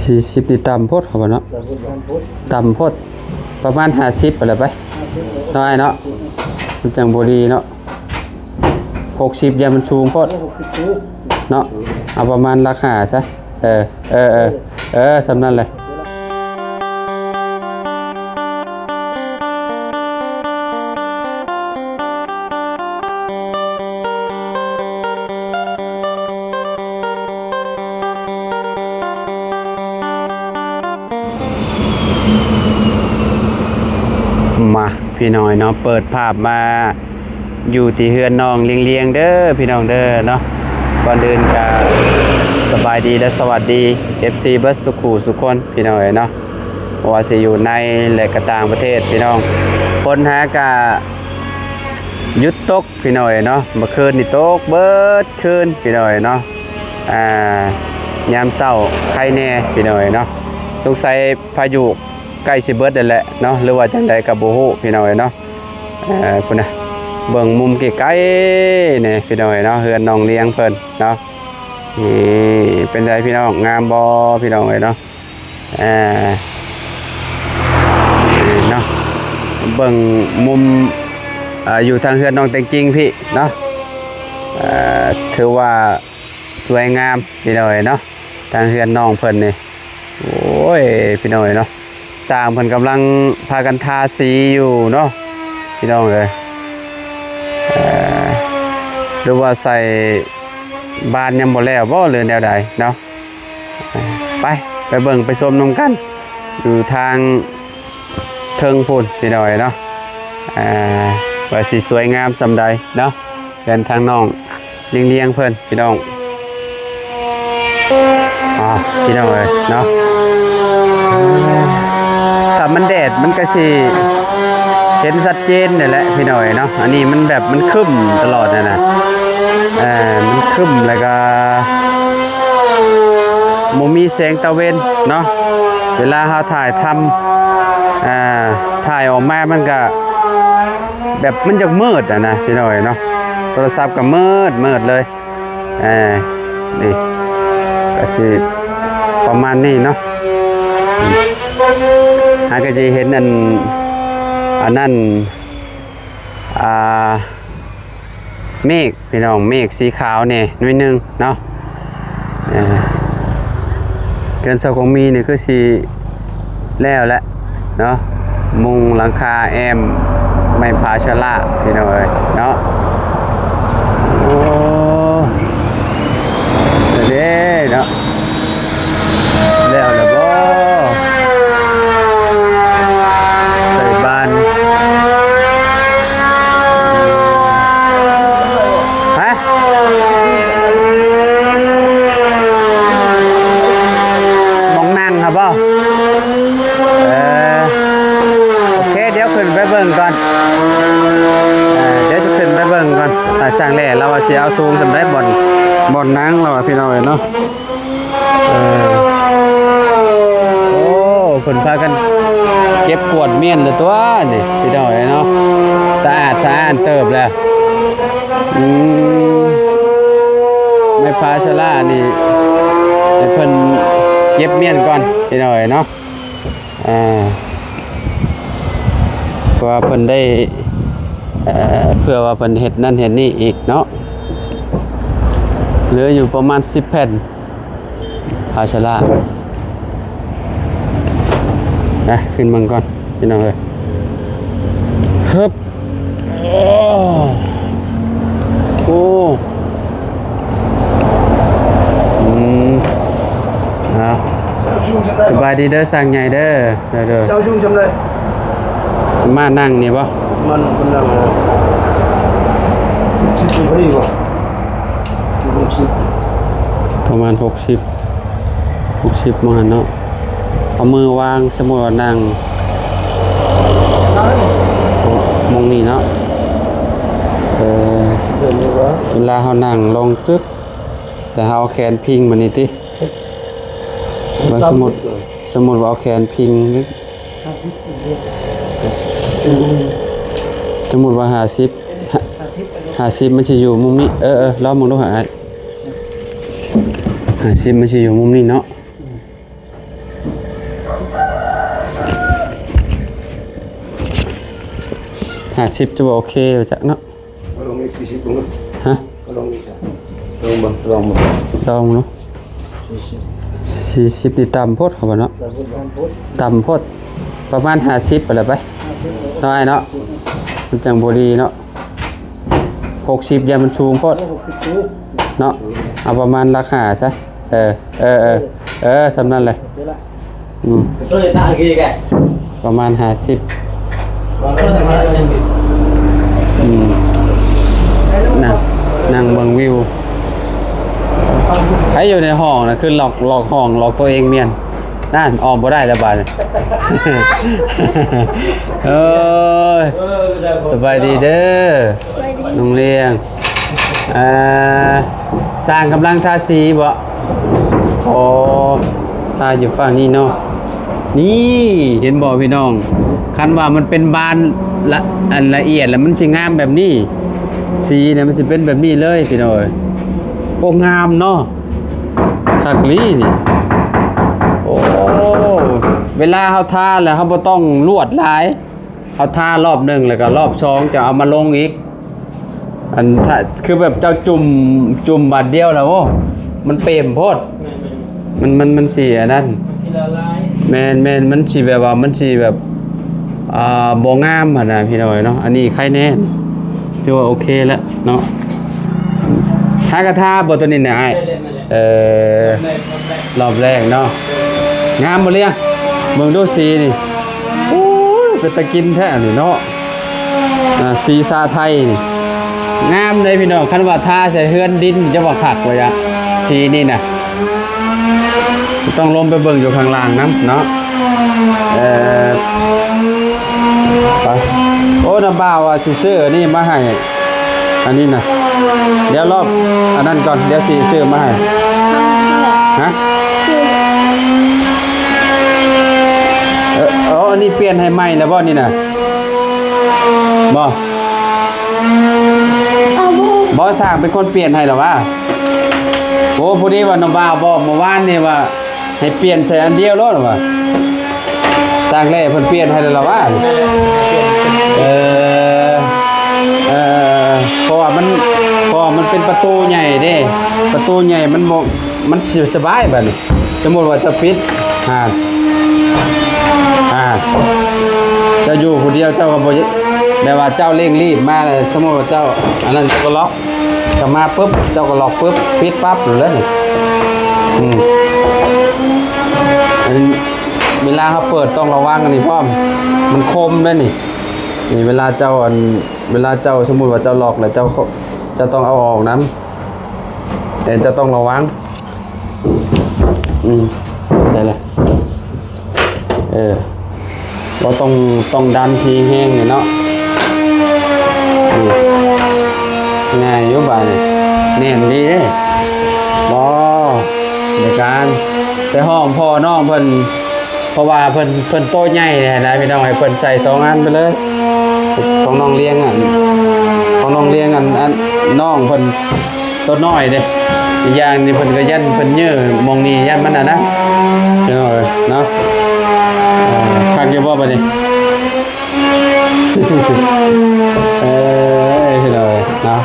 ສີ່ສິບນີ້ຕ່ຳໂພດ ເຂົາວ່າເນາະ. ຕ່ຳໂພດ ປະມານຫ້າສິບພຸ້ນແຫຼະໄປ ເນາະອ້າຍເນາະ. ມັນຈັ່ງບໍ່ດີເນາະ. ຫົກສິບຢ້ານມັນສູງໂພດເນາະ. ເອົາປະມານຫຼັກຫ້າຊະ. ເອີ ເອີ ເອີ ເອີ ສ່ຳນັ້ນແຫຼະ. ມາ ພີ່ນ້ອງເນາະ, ເປີດພາບມາຢູ່ທີ່ເຮືອນນ້ອງລຽງໆເດີ ພີ່ນ້ອງເດີເນາະ. ກ່ອນອື່ນກະສະບາຍດີ ແລະ ສະຫວັດດີ ເອັຟຊີ ເບິດສູ່ຄູ່ສູ່ຄົນ ພີ່ນ້ອງເອີຍເນາະ, ບໍ່ວ່າຊິຢູ່ໃນ ແລະ ກະຕ່າງປະເທດ ພີ່ນ້ອງ. ຝົນຫາກະຢຸດຕົກ ພີ່ນ້ອງເອີຍເນາະ, ເມື່ອຄືນນີ້ຕົກເບິດຄືນ ພີ່ນ້ອງເອີຍເນາະ. ອ່າ ຍາມເຊົ້າໄຄແນ່ ພີ່ນ້ອງເອີຍເນາະ, ສົງໄສພາຍຸໃກ້ຊິເບິດແລ້ວແຫຼະເນາະ ຫຼືວ່າຈັ່ງໃດກໍບໍ່ຮູ້ ພີ່ນ້ອງເອີຍເນາະ. ເອີ ພຸ້ນນະ ເບິ່ງມຸມໃກ້ໆນີ້ ພີ່ນ້ອງເອີຍເນາະ, ເຮືອນນ້ອງລຽງເພິ່ນເນາະ. ນີ້ເປັນໃດພີ່ນ້ອງ ງາມບໍ່ ພີ່ນ້ອງເອີຍເນາະ? ເອີ ເນາະ ເບິ່ງມຸມ ເອີ ຢູ່ທາງເຮືອນນ້ອງແຕງຈິງພີ້ເນາະ. ເອີ ຖືວ່າສວຍງາມ ພີ່ນ້ອງເອີຍເນາະ, ທາງເຮືອນນ້ອງເພິ່ນນີ້. ໂອ້ຍ ພີ່ນ້ອງເອີຍເນາະ, ຊ່າງເພິ່ນກຳລັງພາກັນທາສີຢູ່ເນາະ ພີ່ນ້ອງເອີຍ. ເອີ ຫຼືວ່າໃສ່ບານຍັງບໍ່ແລ້ວບໍ່ ຫຼືແນວໃດເນາະ? ໄປ ໄປເບິ່ງໄປຊົມນຳກັນ ຢູ່ທາງເທິງພຸ້ນ ພີ່ນ້ອງເອີຍເນາະ. ອ່າ ວ່າຊິສວຍງາມສ່ຳໃດເນາະ ເຮືອນທາງນ້ອງລຽງໆເພິ່ນ ພີ່ນ້ອງ. ອ່າ ພີ່ນ້ອງເອີຍເນາະ, ຖ້າມັນແດດມັນກະຊິເຫັນຊັດເຈນນີ້ແຫຼະ ພີ່ນ້ອງເອີຍເນາະ. ອັນນີ້ມັນແບບມັນຄຶ້ມຕະຫຼອດຫັ້ນນະ, ເອີ ມັນຄຶ້ມ ແລ້ວກະບໍ່ມີແສງຕາເວັນເນາະ. ເວລາເຮົາຖ່າຍທຳ ອ່າ ຖ່າຍອອກມາມັນກະແບບມັນຢາກມືດຫັ້ນນະ ພີ່ນ້ອງເອີຍເນາະ, ໂທລະສັບກະມືດ ມືດເລີຍ. ເອີ ນີ້ກະຊິປະມານນີ້ເນາະ. ເຮົາກະຊິເຫັນອັນ ອັນນັ້ນ ອ່າ ເມກ ພີ່ນ້ອງ, ເມກສີຂາວແດ່ໜ້ອຍໜຶ່ງເນາະ. ເອີ ເຮືອນຊາວກອງມີນີ້ຄືຊິແລ້ວແຫຼະເນາະ, ມຸງຫຼັງຄາແອ້ມໄມ້ຜາຊະລາ ພີ່ນ້ອງເອີຍເນາະ. ໂອ້ ເດີເນາະ. ແລ້ວລະບໍ່? ໃສ່ບານ ຮະ? ໝ່ອງນັ່ງຫັ້ນບໍ່? ເອີ ໂອເຄ ດຽວຂຶ້ນໄປເບິ່ງກ່ອນ, ເອີ ດຽວຈະຂຶ້ນໄປເບິ່ງກ່ອນ. ອ່າ ຊ່າງແຫຼະລາວວ່າຊິເອົາສູງສ່ຳໃດ ບ່ອນ ບ່ອນນັ່ງລາວວ່າ ພີ່ນ້ອງເອີຍເນາະ. ເອີ ໂອ້ ເພິ່ນພາກັນເກັບກວາດມ້ຽນແລ້ວຕົວະນີ້ ພີ່ນ້ອງເອີຍເນາະ, ສະອາດສະອ້ານເຕີບແລ້ວ. ອືມ ໄມ້ພາຊະລານີ້ໃຫ້ເພິ່ນເກັບມ້ຽນກ່ອນ ພີ່ນ້ອງເອີຍເນາະ. ອ່າ ເພາະວ່າເພິ່ນໄດ້ ເອີ ເພື່ອວ່າເພິ່ນເຮັດນັ້ນເຮັດນີ້ອີກເນາະ, ເຫຼືອຢູ່ປະມານສິບແຜ່ນ ພາຊະລາ. ນະ ຂຶ້ນເບິ່ງກ່ອນ ພີ່ນ້ອງເອີຍ. ຮຶບ ໂອ້ ໂອ້ ອືມ ເອົາ ສະບາຍດີເດີ ຊ່າງໃຫຍ່ເດີ. ເດີ ເດີ ເຈົ້າຢູ່ຈຳໄດ? ມານັ່ງນີ້ບໍ່? ມັນ ມັນນັ່ງ ຫົກສິບພໍດີບໍ່? ຫົກສິບ ປະມານຫົກສິບ ຫົກສິບ ປະມານເນາະ. ເອົາມືວາງ ສົມມຸດວ່ານັ່ງ ໂອ້ ໝ່ອງນີ້ເນາະ. ເອີ ເວລາເຮົານັ່ງລົງ ຈຶກ ແລ້ວເຮົາເອົາແຂນພິງແບບນີ້ຕິ? ວ່າສົມມຸດ ສົມມຸດວ່າເອົາແຂນພິງ ຫ້າສິບ ສົມມຸດວ່າຫ້າສິບ ຫ້າສິບ ຫ້າສິບມັນຊິຢູ່ມຸມນີ້. ເອີ ເອີ ລອງເບິ່ງດູຫາອ້າຍ. ຫ້າສິບມັນຊິຢູ່ມຸມນີ້ເນາະ. ອືມ ຫ້າສິບຈະບໍ່ໂອເຄວ່າຈັກເນາະ. ກໍລອງອີກສີ່ສິບເບິ່ງເນາະ. ຮະ? ກໍລອງອີກຊະ. ລອງເບິ່ງ ລອງເບິ່ງ. ລອງເນາະ. ສີ່ສິບ ສີ່ສິບນີ້ຕ່ຳໂພດເຂົາວ່າເນາະ. ຕ່ຳໂພດ ຕ່ຳໂພດ. ປະມານຫ້າສິບພຸ້ນລະໄປ. ນ້ອຍເນາະ. ມັນຈັ່ງບໍ່ດີເນາະ. ຫົກສິບຢ້ານມັນສູງໂພດ. ຫົກສິບສູງເນາະ. ເອົາປະມານຫຼັກຫ້າຊະ. ເອີ ເອີ ເອີ ເອີ ສ່ຳນັ້ນແຫຼະ. ອືມ ປະມານຫ້າສິບ. ອືມ ນະ ນັ່ງເບິ່ງວິວ. ໃຜຢູ່ໃນຫ້ອງນະ ຄືລັອກ ລັອກຫ້ອງ ລັອກຕົວເອງແມ່ນ. ນັ້ນ ອອກບໍ່ໄດ້ແລ້ວບາດນີ້. ເອີຍ ສະບາຍດີເດີ ສະບາຍດີ ນ້ອງລຽງ. ອ່າ ຊ່າງກຳລັງທາສີບໍ? ອໍ ທາຢູ່ຝັ່ງນີ້ເນາະ. ນີ້ ເຫັນບໍ່ພີ່ນ້ອງ? ຄັນວ່າມັນເປັນບານລະ ອັນລະອຽດລະ ມັນຊິງາມແບບນີ້. ສີນີ້ມັນຊິເປັນແບບນີ້ເລີຍພີ່ນ້ອງເອີຍ. ໂອ້ ງາມເນາະ. ຄັກອີ່ຫຼີນີ້. ໂອ້ ເວລາເຮົາທາແລ້ວ ເຮົາບໍ່ຕ້ອງລວດຫຼາຍ. ເຮົາທາລອບໜຶ່ງ ແລ້ວກໍລອບສອງຈະເອົາມາລົງອີກ. ອັນ ຖ້າ ຄືແບບເຈົ້າຈຸ່ມ ຈຸ່ມບາດດຽວແລ້ວ ໂອ້ ມັນເປມໂພດ. ແມ່ນໆ ມັນ ມັນ ມັນຊິອັນນັ້ນ ມັນຊິລະລາຍ. ແມ່ນໆ ມັນຊິແບບວ່າ ມັນຊິແບບ ອ່າ ບໍ່ງາມຫັ້ນນະພີ່ນ້ອງເນາະ. ອັນນີ້ໄຄແນ່ ຖືວ່າໂອເຄແລ້ວເນາະ. ທາກະທາບໍ່ຕົວນີ້ນະອ້າຍ? ແມ່ນແຫຼະ ແມ່ນແຫຼະ. ເອີ ລອບແລກ ລອບແລກເນາະ. ງາມບໍ່ລຽງ? ເບິ່ງດູສີນີ້. ໂອ້ຍ ເປັນຕາກິນແທ້ອັນນີ້ເນາະ. ອ່າ ສີສາໄທນີ້ ງາມເດ້ພີ່ນ້ອງ. ຄັນວ່າທາໃສ່ເຮືອນດິນ ຈະວ່າຄັກວ່າຫຍັງ ສີນີ້ນະ. ຕ້ອງລົງໄປເບິ່ງຢູ່ຂ້າງລ່າງນຳເນາະ. ເອີ ໄປ. ໂອ້ ນ້າບ່າວວ່າຊິຊື້ອັນນີ້ມາໃຫ້. ອັນນີ້ນະ ດຽວລອບອັນນັ້ນກ່ອນ ດຽວຊິຊື້ມາໃຫ້. ຮະ? ເອີ ອໍ ອັນນີ້ປ່ຽນໃຫ້ໃໝ່ແລ້ວບໍ່ນີ້ນະ? ບໍ່ ບໍ່ ຊ່າງເປັນຄົນປ່ຽນໃຫ້ລະຫວາ? ໂອ້ ພໍດີວ່ານ້ອງບ່າວບອກມື້ວານນີ້ວ່າ ໃຫ້ປ່ຽນໃສ່ອັນດຽວໂລດວ່າ ຊ່າງແຫຼ້ເພິ່ນປ່ຽນໃຫ້ແລ້ວລະວ່າ. ເອີ ເອີ ເອີ ເພາະວ່າມັນ ເພາະວ່າມັນເປັນປະຕູໃຫຍ່ເດ້ ປະຕູໃຫຍ່ມັນບໍ່ ມັນຊິສະບາຍບາດນີ້. ສົມມຸດວ່າເຈົ້າປິດ ອ່າ ອ່າ ເຈົ້າຢູ່ຜູ້ດຽວ ເຈົ້າກໍບໍ່ ແບບວ່າເຈົ້າເລັ່ງລີບມາແລ້ວ ສົມມຸດວ່າເຈົ້າອັນນັ້ນ ເຈົ້າກໍລັອກ ເຈົ້າມາປຶບ ເຈົ້າກໍລັອກປຶບ ປິດປັບໂລດເລີຍ. ອືມ ອັນ ເວລາເຮົາເປີດຕ້ອງລະວັງອັນນີ້ພ້ອມ ມັນຄົມເດ້ນີ້. ນີ້ເວລາເຈົ້າ ອັນ ເວລາເຈົ້າ ສົມມຸດວ່າເຈົ້າລັອກແລ້ວ ເຈົ້າ ເຈົ້າຕ້ອງເອົາອອກນຳ ແຕ່ເຈົ້າຕ້ອງລະວັງ. ອືມ ໃຊ່ລະ. ເອີ ບໍ່ຕ້ອງ ຕ້ອງດັນທີ່ແຮງນີ້ເນາະ. ອືມ ງ່າຍຢູ່ບາດນີ້ ແໜ້ນດີເດ້. ບໍ່ ໃນການໄປຫ້ອງພໍ່ນ້ອງເພິ່ນ ເພາະວ່າເພິ່ນ ເພິ່ນໂຕໃຫຍ່ແດ່ນະພີ່ນ້ອງ ໃຫ້ເພິ່ນໃສ່ສອງອັນໄປເລີຍ. ຂອງນ້ອງລຽງ ອັນ ຂອງນ້ອງລຽງ ອັນ ອັນ ນ້ອງເພິ່ນ ໂຕນ້ອຍເດ້. ອີກຢ່າງນີ້ເພິ່ນກໍຢ້ານເພິ່ນເຍີ້ ໝ່ອງນີ້ຢ້ານມັນອັນນະ ພີ່ນ້ອງເອີຍເນາະ. ເອີ ຄັກຢູ່ບໍ່ບາດນີ້? ເອີ ພີ່ນ້ອງເອີຍເນາະ.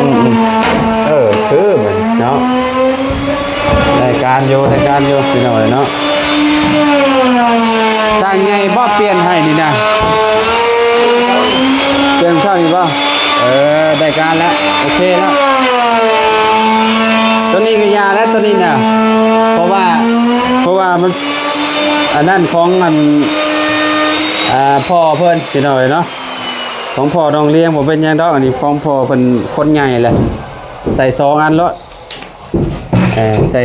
ອືມໆ ເອີ ຄືມັນເນາະ. ໄດ້ການຢູ່ ໄດ້ການຢູ່ ພີ່ນ້ອງເອີຍເນາະ. ຊ່າງໃຫຍ່ບໍ່ປ່ຽນໃຫ້ນີ້ນະ? ປ່ຽນເຊົ້ານີ້ບໍ່? ເອີ ໄດ້ການແລ້ວ ໂອເຄແລ້ວ. ຕົວນີ້ກໍຢ່າແລ້ວ ຕົວນີ້ນະ ເພາະວ່າ ເພາະວ່າມັນ ອັນນັ້ນຂອງອັນ ອ່າ ພໍ່ເພິ່ນ ພີ່ນ້ອງເອີຍເນາະ. ຂອງພໍ່ນ້ອງລຽງບໍ່ເປັນຫຍັງດອກ ອັນນີ້ຂອງພໍ່ເພິ່ນຄົນໃຫຍ່ແຫຼະ. ໃສ່ສອງອັນໂລດ. ເອີ ໃສ່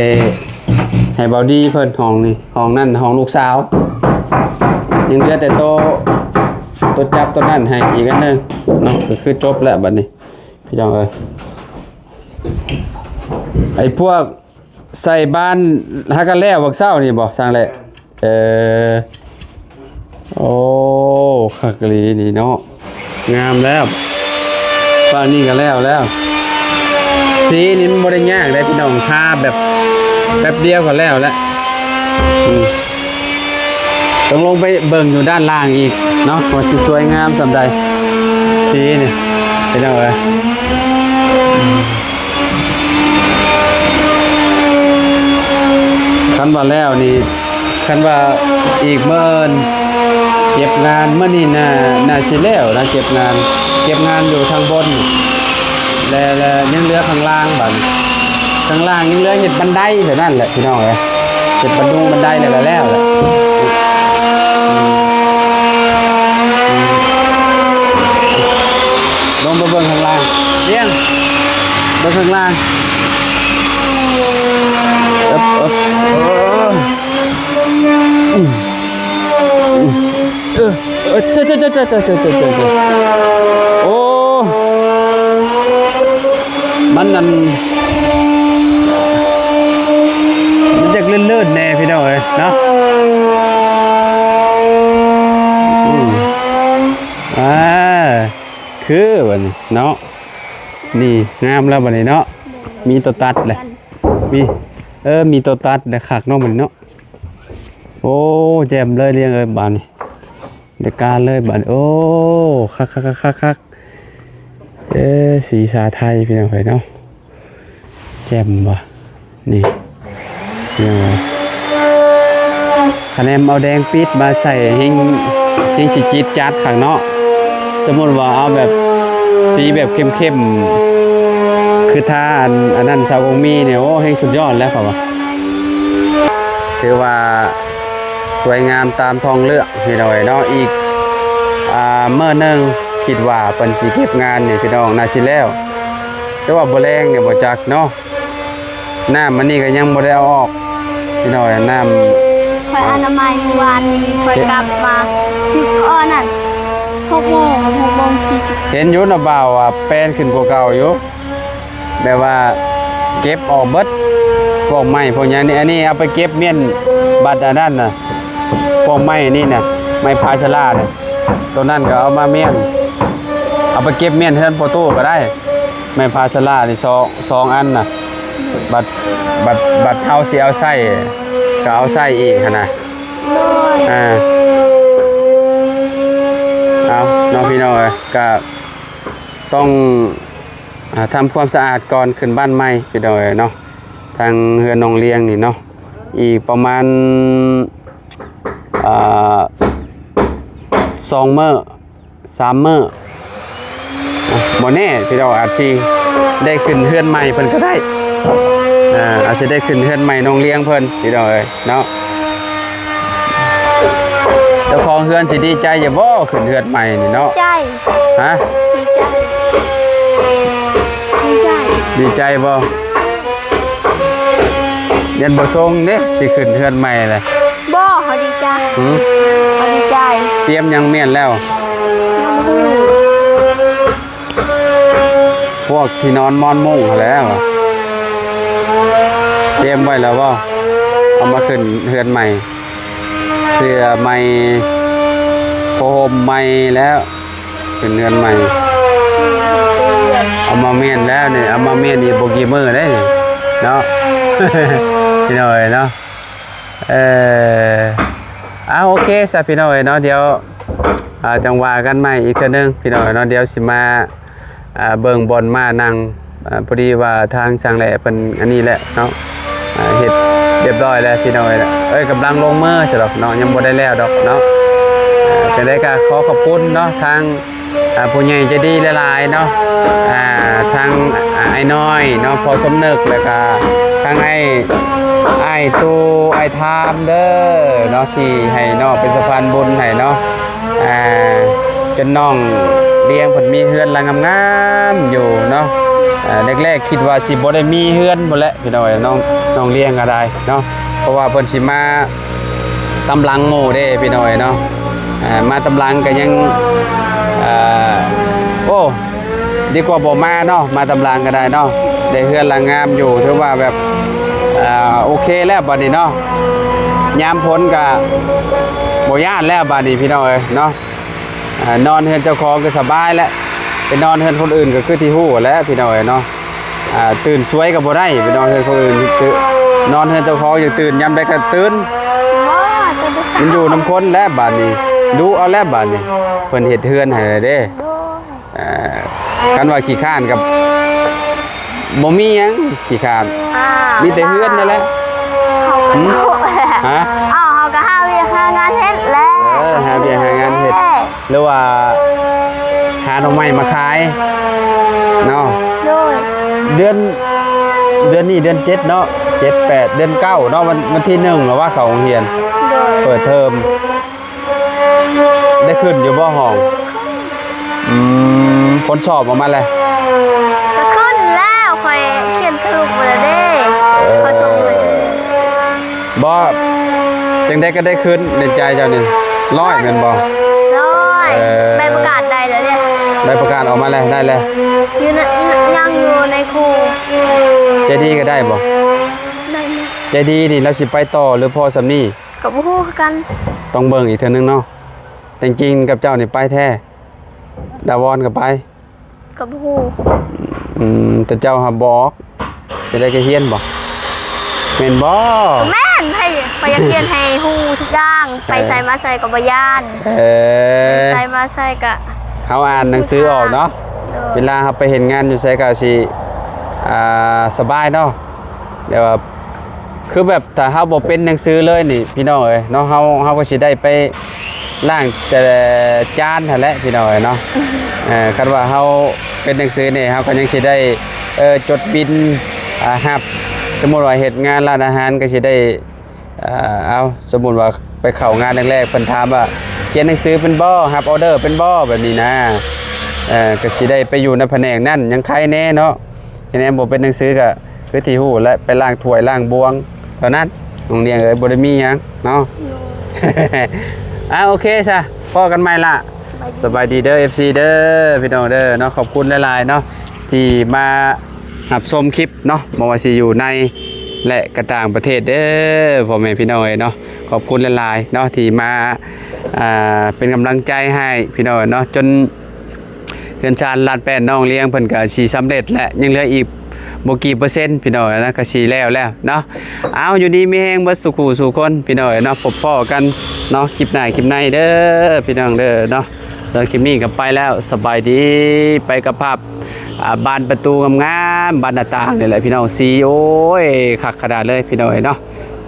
ໃຫ້ເບົາດີເພິ່ນຫ້ອງນີ້ ຫ້ອງນັ້ນຫ້ອງລູກສາວ. ຍັງເຫຼືອແຕ່ໂຕ ໂຕຈັບໂຕນັ້ນໃຫ້ອີກອັນໜຶ່ງເນາະ ກໍຄືຈົບແລ້ວບັດນີ້ ພີ່ນ້ອງເອີຍ. ໄອ້ພວກໃສ່ບານຫາກະແລ້ວວັກເຊົ້ານີ້ບໍ່ ຊ່າງແຫຼະ? ເອີ ໂອ້ ຄັກອີ່ຫຼີນີ້ເນາະ. ງາມແລ້ວ ຝັ່ງນີ້ກໍແລ້ວແລ້ວ. ສີນີ້ມັນບໍ່ໄດ້ຍາກເດ້ພີ່ນ້ອງ ທາແບບແປັບດຽວກໍແລ້ວແລ້ວ. ອືມ ຕ້ອງລົງໄປເບິ່ງຢູ່ດ້ານລ່າງອີກເນາະ ວ່າຊິສວຍງາມສ່ຳໃດ. ທີ່ນີ້ ພີ່ນ້ອງເອີຍ ຄັນວ່າແລ້ວນີ້ ຄັນວ່າອີກມື້ອື່ນເກັບງານ ມື້ນີ້ໜ້າ ໜ້າຊິແລ້ວນະ ເກັບງານ ເກັບງານຢູ່ທາງບົນ ແລະ ແລະຍັງເຫຼືອຂ້າງລ່າງ ບາດນີ້ຂ້າງລ່າງຍັງເຫຼືອເຮັດບັນໄດເທົ່ານັ້ນແຫຼະ ພີ່ນ້ອງເອີຍ ເຮັດບັນດຸງບັນໄດແລ້ວກະແລ້ວແຫຼະ. ລົງໄປເບິ່ງຂ້າງລ່າງ ລຽງ ເບິ່ງຂ້າງລ່າງ ເອີບ ເອີບ ເອີ ອືມ ເອີ ເອີ ເອີ ໂອ້ ມັນນັ້ນ ມັນຢາກລື່ນໆແດ່ພີ່ນ້ອງເອີຍເນາະ ອືມ ອ່າ ຄືບັດນີ້ເນາະ ນີ້ງາມແລ້ວບັດນີ້ເນາະ ມີໂຕຕັດແຫຼະ ມີ ເອີ ມີໂຕຕັດແຫຼະ ຄັກເນາະບັດນີ້ເນາະ. ໂອ້ ແຈ່ມເລີຍ ລຽງເອີຍ ບາດນີ້ ໄດ້ການເລີຍບາດນີ້ ໂອ້ ຄັກໆໆໆ ເອີ ສີສາໄທພີ່ນ້ອງເອີຍເນາະ ແຈ່ມບໍ່ ນີ້ ລຽງເອີຍ ຄັນແມ່ນເອົາແດງປິດມາໃສ່ ແຮ່ງ ແຮ່ງຊິຈິດຈັດຄັກເນາະ ສົມມຸດວ່າເອົາແບບ ສີແບບເຂັ້ມໆ ຄືທາອັນ ອັນນັ້ນ ຊາວກົງມີນີ້ ໂອ້ ແຮ່ງສຸດຍອດແລ້ວເຂົາວ່າ ຖືວ່າສວຍງາມຕາມທ້ອງເລື່ອງພີ່ນ້ອງເອີຍເນາະ ອີກ ອ່າ ມື້ໜຶ່ງຄິດວ່າເພິ່ນຊິເກັບງານນີ້ພີ່ນ້ອງ ໜ້າຊິແລ້ວ ແຕ່ວ່າບໍ່ແລງນີ້ບໍ່ຈັກເນາະ ນ້ຳອັນນີ້ກະຍັງບໍ່ໄດ້ເອົາອອກພີ່ນ້ອງເອີຍ ນ້ຳ ຂ້ອຍອະນາໄມມື້ວານນີ້ ຂ້ອຍກັບມາ ຊິ ອໍ ນັ້ນ ຫົກໂມງ ຫົກໂມງສີ່ສິບ ເຫັນຢູ່ນະບ່າວວ່າແປນຂຶ້ນກວ່າເກົ່າຢູ່ ແບບວ່າເກັບອອກເບິດ ພວກໄມ້ພວກຫຍັງນີ້ ອັນນີ້ເອົາໄປເກັບມ້ຽນບັດອັນນັ້ນນະ ພວກໄມ້ນີ້ນະ ໄມ້ພາຊາລານະ ໂຕນັ້ນກະເອົາມາມ້ຽນ ເອົາໄປເກັບມ້ຽນເຮືອນພໍ່ຕູ້ກະໄດ້ ໄມ້ພາຊາລານີ້ ສອງ ສອງອັນນະ ບັດ ບັດ ບັດເຮົາຊິເອົາໃຊ້ ກະເອົາໃຊ້ອີກຫັ້ນນະ ໂດຍ ອ່າ ເອົາເນາະ ພີ່ນ້ອງເອີຍ ກະຕ້ອງ ອ່າ ທຳຄວາມສະອາດກ່ອນຂຶ້ນບ້ານໃໝ່ ພີ່ນ້ອງເອີຍເນາະ ທາງເຮືອນນ້ອງລຽງນີ້ເນາະ ອີກປະມານ ອ່າ ສອງມື້ ສາມມື້ ອ່າ ບໍ່ແນ່ ພີ່ນ້ອງ ອາດຊິໄດ້ຂຶ້ນເຮືອນໃໝ່ເພິ່ນກະໄດ້ ອ່າ ອາດຊິໄດ້ຂຶ້ນເຮືອນໃໝ່ນ້ອງລຽງເພິ່ນ ພີ່ນ້ອງເອີຍເນາະ ເຈົ້າຂອງເຮືອນຊິດີໃຈຢູ່ບໍ່ ຂຶ້ນເຮືອນໃໝ່ນີ້ເນາະ? ໃຈ ຮະ? ດີໃຈ ດີໃຈ ດີໃຈບໍ່? ຍັງບໍ່ສົ່ງເດ້ ຊິຂຶ້ນເຮືອນໃໝ່ແຫຼະ ບໍ່ ເຮົາດີໃຈ ຫື ເຮົາດີໃຈ ຕຽມຫຍັງມ້ຽນແລ້ວ? ຍັງບໍ່ຮູ້ ພວກທີ່ນອນໝອນມຸ້ງຫັ້ນແຫຼະ ຕຽມໄວ້ແລ້ວບໍ່? ເອົາມາຂຶ້ນເຮືອນໃໝ່ ເສື້ອໃໝ່ ຜ້າຫົ່ມໃໝ່ແລ້ວ ຂຶ້ນເຮືອນໃໝ່ ເອົາມາມ້ຽນແລ້ວນີ້ ເອົາມາມ້ຽນອີກບໍ່ກີ່ມື້ເດ້ນີ້ເນາະ ພີ່ນ້ອງເອີຍເນາະ. ເອີ ເອົາ ໂອເຄຊະ ພີ່ນ້ອງເອີຍເນາະ ດຽວ ອ່າ ຈັ່ງວ່າກັນໃໝ່ອີກເທື່ອໜຶ່ງ ພີ່ນ້ອງເອີຍເນາະ ດຽວຊິມາ ອ່າ ເບິ່ງບ່ອນມ້ານັ່ງ ອ່າ ພໍດີວ່າທາງຊ່າງແຫຼ້ເພິ່ນອັນນີ້ແຫຼະເນາະ ອ່າ ເຮັດຮຽບຮ້ອຍແລ້ວ ພີ່ນ້ອງເອີຍ ເອີຍ ກຳລັງລົງມືຊະດອກເນາະ ຍັງບໍ່ໄດ້ແລ້ວດອກເນາະ ອ່າ ຈັ່ງໃດກະຂໍຂອບຄຸນເນາະ ທາງ ອ່າ ຜູ້ໃຫຍ່ໃຈດີຫຼາຍໆເນາະ ອ່າ ທັງ ອ່າ ອ້າຍນ້ອຍເນາະ ພໍ່ສົມນຶກ ແລ້ວກະທັງອ້າຍ ອ້າຍຕູ້ ອ້າຍທາມເດີເນາະ ທີ່ໃຫ້ນ້ອງເປັນສະພານບຸນໃຫ້ເນາະ ອ່າ ຈົນນ້ອງລຽງເພິ່ນມີເຮືອນຫຼັງງາມໆຢູ່ເນາະ ອ່າ ແລກໆຄິດວ່າຊິບໍ່ໄດ້ມີເຮືອນພຸ້ນແຫຼະ ພີ່ນ້ອງເອີຍ ນ້ອງ ນ້ອງລຽງກະໄດ້ເນາະ ເພາະວ່າເພິ່ນຊິມາ ຕາມຫຼັງໝູ່ເດ້ພີ່ນ້ອງເນາະ ເອີ ມາຕາມຫຼັງກະຍັງ ເອີ ໂອ້ ດີກວ່າບໍ່ມາເນາະ ມາຕາມຫຼັງກະໄດ້ເນາະ ໄດ້ເຮືອນຫຼັງງາມຢູ່ ຖືວ່າແບບ ເອີ ໂອເຄແລ້ວບາດນີ້ເນາະ ຍາມຝົນກະບໍ່ຢ້ານແລ້ວບາດນີ້ພີ່ນ້ອງເອີຍເນາະ ເອີ ນອນເຮືອນເຈົ້າຂອງກະສະບາຍແລ້ວ ໄປນອນເຮືອນຄົນອື່ນກະຄືທີ່ຮູ້ແຫຼະພີ່ນ້ອງເອີຍເນາະ. ອ່າ ຕື່ນສວຍກະບໍ່ໄດ້ ໄປນອນເຮືອນຄົນອື່ນ ນອນເຮືອນເຈົ້າຂອງ ຢາກຕື່ນຍາມໃດກະຕື່ນ ມັນຢູ່ນຳຄົນແລ້ວບາດນີ້ ດຸເອົາແລ້ວບາດນີ້ ເພິ່ນເຮັດເຮືອນໃຫ້ແລ້ວເດ້ ໂດຍ ເອີ ຄັນວ່າຂີ້ຄ້ານກໍບໍ່ມີຫຍັງ ຂີ້ຄ້ານ ອ່າ ມີແຕ່ເຮືອນນັ້ນແຫຼະ. ຫືມ? ຮະ? ເອົາ ເຮົາກໍຫາວຽກຫາງານເຮັດແຫຼະ. ເອີ ຫາວຽກຫາງານເຮັດ ຫຼືວ່າຫາໜໍ່ໄມ້ມາຂາຍເນາະ. ໂດຍ. ເດືອນ ເດືອນນີ້ເດືອນເຈັດເນາະ ເຈັດ ແປດ ເດືອນເກົ້າເນາະ ວັນ ວັນທີໜຶ່ງແລ້ວວ່າເຂົ້າໂຮງຮຽນ. ໂດຍ. ເປີດເທີມ. ໄດ້ຂຶ້ນຢູ່ບໍ່ຫ້ອງ? ອືມ ຜົນສອບອອກມາແລ້ວ? ກໍຂຶ້ນແລ້ວ ຂ້ອຍຂຽນສະຫຼຸບໄວ້ແລ້ວເດ້. ເອີ ຂ້ອຍສົ່ງໃຫ້. ບໍ່ ຈັ່ງໃດກໍໄດ້ຂຶ້ນ ໃນໃຈເຈົ້ານີ້ ຮ້ອຍແມ່ນບໍ່? ຮ້ອຍ. ເອີ ໃບປະກາດໄດ້ແລ້ວເດ້. ໃບປະກາດອອກມາແລ້ວ ໄດ້ແລ້ວ. ຢູ່ໃນ ຍັງຢູ່ໃນຄູ. ໃຈດີກໍໄດ້ບໍ່? ໄດ້. ໃຈດີນີ້ລາວຊິໄປຕໍ່ ຫຼືພໍສ່ຳນີ້? ກໍບໍ່ຮູ້ຄືກັນ. ຕ້ອງເບິ່ງອີກເທື່ອໜຶ່ງເນາະ. ແຕ່ງຈິງກັບເຈົ້ານີ້ໄປແທ້ ດາວອນກໍໄປ? ກໍບໍ່ຮູ້. ອືມ ແຕ່ເຈົ້າຫາບອກ ຈະໄດ້ໄປຮຽນບໍ່? ແມ່ນບໍ່? ແມ່ນ ໃຜ ຂ້ອຍຢາກຮຽນໃຫ້ຮູ້ທຸກຢ່າງ ເອີ ໄປໃສມາໃສກໍບໍ່ຢ້ານ. ເອີ ໄປໃສມາໃສກໍ ເຮົາອ່ານໜັງສືອອກເນາະ. ໂດຍ. ເວລາເຮົາໄປເຮັດງານຢູ່ໃສກໍຊິ ອ່າ ສະບາຍເນາະ ແບບວ່າ ຄືແບບຖ້າເຮົາບໍ່ເປັນໜັງສືເລີຍນີ້ ພີ່ນ້ອງເອີຍເນາະ ເຮົາ ເຮົາກໍຊິໄດ້ໄປລ້າງແຕ່ຈານຫັ້ນແຫຼະ ພີ່ນ້ອງເອີຍເນາະ. ເອີ ຄັນວ່າເຮົາເປັນໜັງສືນີ້ ເຮົາກໍຍັງຊິໄດ້ ເອີ ຈົດບິນ ອ່າ ຮັບ ສົມມຸດວ່າເຮັດງານຮ້ານອາຫານກໍຊິໄດ້ ເອີ ເອົາ ສົມມຸດວ່າໄປເຂົ້າງານແລກໆ ເພິ່ນຖາມວ່າ ຂຽນໜັງສືເປັນບໍ່? ຮັບອໍເດີເປັນບໍ່? ແບບນີ້ນະ. ເອີ ກໍຊິໄດ້ໄປຢູ່ໃນພະແນກນັ້ນ ຍັງໄຄແດ່ເນາະ. ຄະແນນບໍ່ເປັນໜັງສືກໍຄືທີ່ຮູ້ແຫຼະ ໄປລ້າງຖ້ວຍລ້າງບວງເທົ່ານັ້ນ ນ້ອງລຽງເອີຍ ບໍ່ໄດ້ມີຫຍັງເນາະ. ໂດຍ. ອ່າ ໂອເຄຊະ ພໍ້ກັນໃໝ່ລະ. ສະບາຍດີ ສະບາຍດີເດີ ເອັຟຊີ ເດີ ພີ່ນ້ອງເດີເນາະ. ຂອບຄຸນຫຼາຍໆເນາະ ທີ່ມາຮັບຊົມຄລິບເນາະ ບໍ່ວ່າຊິຢູ່ໃນ ແລະ ກະຕ່າງປະເທດເດີ ພໍ່ແມ່ພີ່ນ້ອງເອີຍເນາະ. ຂອບຄຸນຫຼາຍໆເນາະ ທີ່ມາ ອ່າ ເປັນກຳລັງໃຈໃຫ້ ພີ່ນ້ອງເອີຍເນາະ ຈົນ ເຮືອນຊານລ້ານແປດນ້ອງລຽງເພິ່ນກໍຊິສຳເລັດແຫຼະ ຍັງເຫຼືອອີກບໍ່ກີ່ເປີເຊັນ ພີ່ນ້ອງເອີຍນະ ກໍຊິແລ້ວແລ້ວເນາະ. ເອົາ ຢູ່ດີມີແຮງເບິດສູ່ຄູ່ສູ່ຄົນ ພີ່ນ້ອງເອີຍເນາະ. ພົບພໍ້ກັນເນາະ ຄລິບໜ້າຄລິບໃນເດີ ພີ່ນ້ອງເດີເນາະ. ສຳລັບຄລິບນີ້ກໍໄປແລ້ວ ສະບາຍດີ ໄປກັບພາບ ອ່າ ບານປະຕູງາມໆ ບານໜ້າຕ່າງນີ້ແຫຼະ ພີ່ນ້ອງ. ສີ ໂອ້ຍ ຄັກຂະໜາດເລີຍ ພີ່ນ້ອງເອີຍເນາະ.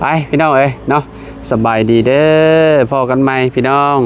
ໄປ ພີ່ນ້ອງເອີຍເນາະ ສະບາຍດີເດີ ພໍ້ກັນໃໝ່ ພີ່ນ້ອງ.